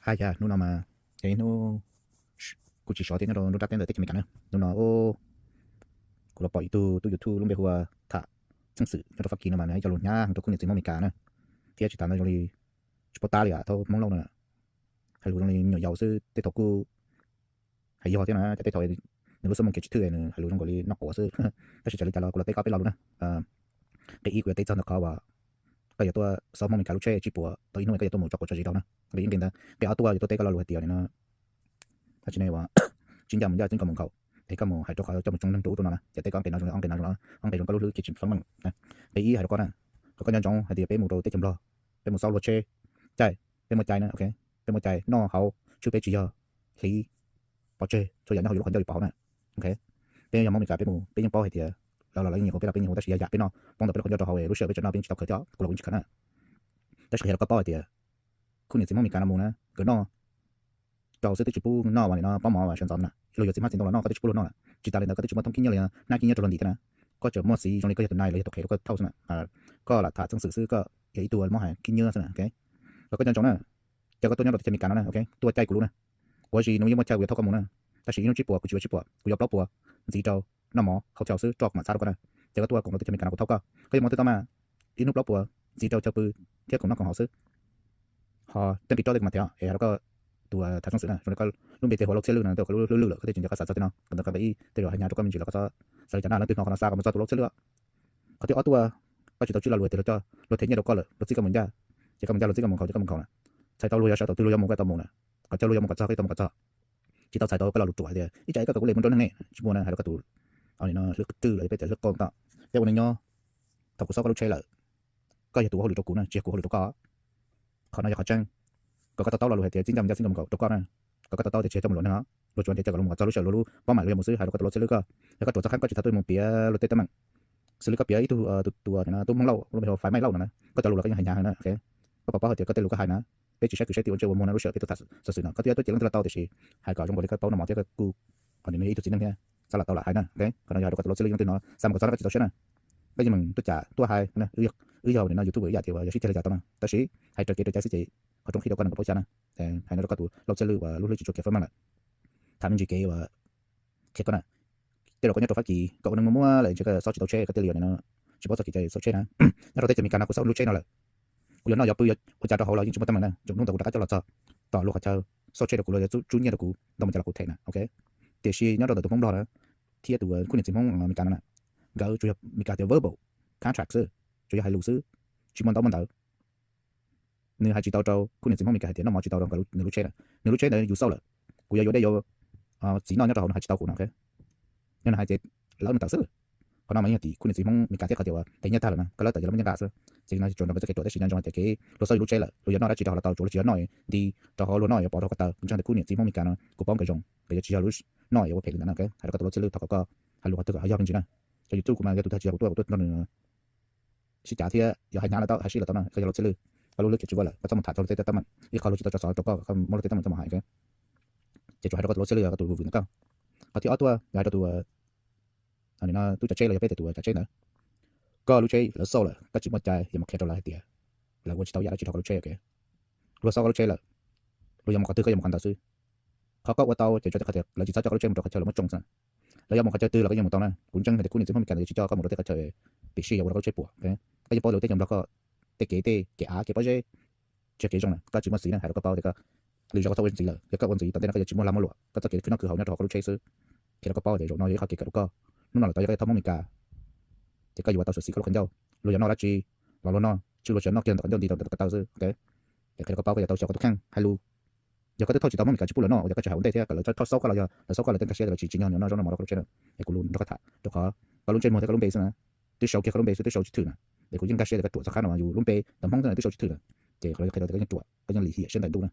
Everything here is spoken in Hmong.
Hais tias hnub no mas yog ib hnub kuv tsis sov thiab nyob rau nruab nrab teb ntawm teb chaws Amelikas na. Hnub no kuv los pom ib tug tub YouTube lub npe hu ua Tham Txeej Xwm nyob rau Fab Kis no mas nws ib co lus hnyav heev rau khub niam txiv Hmoob Amelikas na, thiab tsis tas ntawd zoo li tsis paub tab li thaum Hmoob Lauj na, hais lus zoo li me nyuam yaus xwb. Tej thaum kuj hais yog thiab na, cov tej thaum nws lub xub moos kev tsis thwj nws hais lus zoo nkaus li noj quav xwb. Tab sis txawm li cas los kuv los teb koj peb lo lus na. Nqe ib kuv yuav teb txog ntawm qhov uas koj yuav tuaj xauj Hmoob Amelikas lub tsheb tsis puas tau ib hnub koj yuav tuaj mus tso quav tso zis rau na. Nqe ib nqe ntawd. Nqe ob tuaj yuav tuaj teb koj lo lus hais tias no, tsis ne uas tsis ncaj mus ncaj txij nkaus mus nkaus, es koj mus hais rau qhov coj mus tsoo neeg rau ub rau no na. Cov teb koj ob nqe no zoo li ob nqe no zoo li ob nqe zoo koj lub hlwb kev tsis feeb meej. Nqe ib hais rau koj na, kom koj nco ntsoov hais tias peb mus rau teb chaws Nplog, peb mus xauj luag tsheb, caij, peb muaj cai na, peb muaj cai noj haus, tshwj peb tsis yog hliv pov tseg txhua yam nyob hauv yus lub qhov ncauj yus pov hauv na. Peb yog Hmoob Amelikas peb mus peb yeej paub hais tias lawv los lawv yeej nyiam hu peb los peb yeej hu, tab sis yog yam peb noj poob ntawm peb lub qhov ncauj rau hauv lub sij hawm peb tseem noj peb tsis tau khawv thiab kuv los kuv tsis khawv na. Tab sis qhia rau koj paub hais tias khub niam txiv Hmoob Amelikas no mus na, nkawd noj rau xwb twb tsis pub noj uas nim no pob mov uas sawv ntxov na, luag yuav txiv hmab txiv ntoo los noj koj twb tsis pub luag noj lawm. Tsis tas li ntawd koj twb tsis muaj thoob khib nyiab li hnab khib nyiab rau luag ntim thiab na. Koj tseem muaj xiv zoo li koj yog tus nai los yog tus qhev rau koj thauj xwb na, koj lam tham txeej xwm xwb, koj yog ib tug muab hais khib nyiab xwb na. Los koj nco ntsoov na, cas koj tuaj nyob rau teb chaws Amelikas no na, tuaj caij kuv lub na, kuv ua si nws yeej muaj chaw kuv yuav thauj koj mus na, tab sis ib hnub tsib puas kuv tsis yuav tsib puas, kuv yuav plaub puas ntxiv rau noj mov hotel xwb roj kuv mam txhab rau koj na. Ces koj tuaj koom rau teb chaws Amelikas no kuv thauj koj, koj yuav mov twb tau mas, ib hnub plaub puas ntxiv rau chaw pw thiab koom noj koom haus xwb. Ho tej nqi roj tej kuv mam them es hais rau koj tus tham txeej xwm na, zoo li koj lub npe tes hu ua Lauj Txhiaj Lwj no, tej hu ua Lwj Lwj lawm koj thiaj tsis nco qab xav txog tej no. Qhov ntawd qhia nqi ib tej zaum hais hnyav rau koj me ntsis los koj txhob xav li cas na, leej twg hnov qhov no xa kom mus txog tus Lauj Txhiaj Lwj. Qhov thib ob tuaj, koj tsis tau tswj lo lus hais tias luag coj, luag them nyiaj rau koj lawm luag txib koj mus ncaj, ces koj mus ncaj, luag txib koj mus nkhaus ces koj mus nkhaus na. Txhais tau luag yuav sawv thaum twg luag yuav mus koj tau mus na, kom coj luag yuav mus kom txog koj tau mus kom txog. Tsis tau txhais tau koj lo lus ruam hais tias ib tsam koj kom kuv li mus nrog neeg ne, tsis muaj na, hais rau koj tus hlwb rwj los peb tias hlwb qoo tom, peb ua neej nyob, thaum kuv xauj koj lub tsheb lawm, koj yog tus ua hauj lwm rau kuv na, tsis yog kuv ua hauj lwm rau koj. Qhov no yog qhov tseeb, kom koj to taub lo lus hais tias txij ncaj mus ncaj txij nkaus mus nkaus rau koj na. Kom koj to taub tias tsis yog coj mus luam neeg os, luag tsuas ntiav coj kom luag mus kom txog lub sij hawm luag lub pob mam luag yuav mus xwb, hais rau koj tus Lauj Txhiaj Lwj koj. Yog koj ruam txog qab koj tsis txhob tuaj mus piav luag tej teeb meem. Xws li koj piav ib tug tus ua nim no tub Hmoob Lauj, lub npe hu ua Faiv Maij Lauj no na, koj cov lus los koj yeej hais hnyav heev na. Koj puas paub hais tias koj tej lus koj hais na, peb tsis saib kwv saib tij ua ntsej ua muag na, lub sij hawm peb tuaj tham xov xwm no koj twb yuav tuaj cem leej twg los tau tiam sis hais kom zoo nkaus li koj paub noj mov thiab koj kuj nim no yog ib tug txiv neej thiab txhob lam tau lam hais na. Qhov no yog hais rau koj tus Lauj Txhiaj Lwj, leej twg hnov xa mus kom txog no koj tsis tau siab na. Koj yeej meem tuaj cam tuaj hais, wb yog nim no YouTube ib yam tias yog sib ceg li cas tau na, tab sis hais raws kev raws cai xwb ces qhov rooj qhib rau koj no kuv paub xyov na. Hais no rau koj tus Lauj Txhiaj Lwj uas lub hlwb tsis tshua kev feeb meej lawm. Tham me ntsis kev uas qhia koj na, tej zaum koj nyob rau Fab Kis koj ua neej muaj muaj lawm ntshe koj xob tsis tau tsheb, koj thiaj li nim no tsis paub txog kev cai xauj tsheb na. Nyob rau teb chaws Amelikas no kuv xauj lub tsheb no lawm, kuv yuav noj yuav pw yuav ua cas rau hauv los yeej tsis muaj teeb meem na. Tsoom hnub ntawd kuv rov qab coj los txog tom luag qhov chaw xauj tsheb rau kuv, luag yuav tsub nyiaj rau kuv ntau mus cas los kuv them na, ok. Tiam sis nyob rau ntawm tus Hmoob Nplog na, thiab tus khub niam txiv Hmoob Amelikas no na, nkawd tsuas yog Amelikas tias verbal contract xwb, tsuas yog hais lus xwb, tsis muaj ntaub muaj ntawv. Nws hais tsis tau rau khub niam txiv Hmoob Amelikas hais tias noj mov tsis tau rau nws lub tsheb na. Nws lub tsheb ntawd yus xauj lawm, kuv yuav yuav dej yuav txiv noj nyob rau hauv nws hais tsis tau kuv no, ok. Yog nws hais tias lawv mus tawm xwb. Qhov no mas yog tim khub niam txiv Hmoob Amelikas thiab qhov tias uas tes nyiaj tag lawm na, koj lawv tawm ces lawv muaj nyob nqa xwb. Ces no tsuas nrog nkawd txoj kev ruam tab sis nco ntsoov hais tias kev luag xauj yus lub tsheb lawm luag yuav noj dab tsi rau hauv los tau, tsuav luag tsis yuav noj nti rau hauv luag noj yuav pov rau koj taw. Kuv ntseeg tias khub niam txiv Hmoob Amelikas no kuv paub nkawd zoo, nkawd yuav tsis yog lub noj yuav ua phem li ntawd na, ok. Hais rau koj tus Lauj Txhiaj Lwj thov kom koj hais lus qhov twg kom yog me ntsis na. Cov YouTube kuv mas yog tus tag tsis yog kuv tuaj kuv tuaj nrog nws sib cav thiab yog hais hnyav los tau hais sib los tau no, koj yog Lauj Txhiaj Lwj, koj lub hlwb kev tsis ua lawm koj txhob mus tham txog tej teeb meem ib qho luag tsis tau tso xov rau koj, koj muab luag tej teeb meem coj mus hais, ok. Ces tsuas hais rau koj tus Lauj Txhiaj Lwj yog koj tus vwm ntawm koj. Qhov thib ob tuaj yog hais rau tus no nim no tub cov tsheb los yog peb tias tus cov tsheb ntawd, koj lub tsheb lawv xauj lawm koj tsis muaj cai yuav mus qhia rau lawv hais tias lawv ua tsis tau yam dab tsi rau koj lub tsheb, ok. Luag xauj koj lub tsheb lawm, luag yuav mus qhov twg koj yuav mus qhov ntawd xwb. Qhov koj ua tau ces tsuas yog qhov tias lawv tsis txhob coj koj lub tsheb mus rau qhov chaw lawv muab tsoo xwb. Lawv yuav mus qhov chaw twg los koj yeej mus tau na. Kuv ntseeg hais tias khub niam txiv Hmoob Amelikas ntawd yuav tsis coj koj mus rau tej qhov chaw pim sij yuav ua rau koj lub tsheb puas, ok. Koj yeej paub lawv teb chaws Nplog koj tej kev tej kev av kev pob zeb tsis yog kev zoo na, koj tsis muaj xiv na, hais rau koj paub tias koj lwm zaus koj txhob ua ntxiv lawm, yog koj ua ntxiv tom ntej no koj yuav tsis muaj lag muaj luam, koj txoj kev khwv noj khwv haus nyob rau hauv koj lub tsheb xwb. Qhia rau koj paub tias zaum no yog ib qho kev kawm rau koj, hnub no lawm tau yog koj yuav thauj Hmoob Amelikas, ces koj yuav tau xyuam xim koj lub qhov ncauj, luag yuav noj dab tsi los luag noj, tsuas luag tsis noj kiag ntawm qhov ncauj nti rau ntawm ko taw xwb, ok. Es qhia rau koj paub koj yuav tau xyuam koj tus kheej hais lus. Yog koj twb thauj tsis tau Hmoob Amelikas tsis pub lawv noj, ua cas koj tsis hais ua ntej thiab kom lawv thauj xauj koj los yog lawv xauj koj lawv tej nkag siab tias lawv tsis tsim nyog nyob noj zaub noj mov rau koj lub tsheb na. Es kuv lus nrog koj tham rau qhov koj lub ntsej muag thiab koj lub npe xwb na, twb sau kiag koj lub npe xwb twb sau tsis thwm na. Es kuv yeej nkag siab tias koj ruam txog qab no yus lub npe ntawm Hmoob xwb twb sau tsis thwm na. Ces qhov no qhia tau tias koj yeej ruam, koj yeej lim hiam siab ntais ntuj na.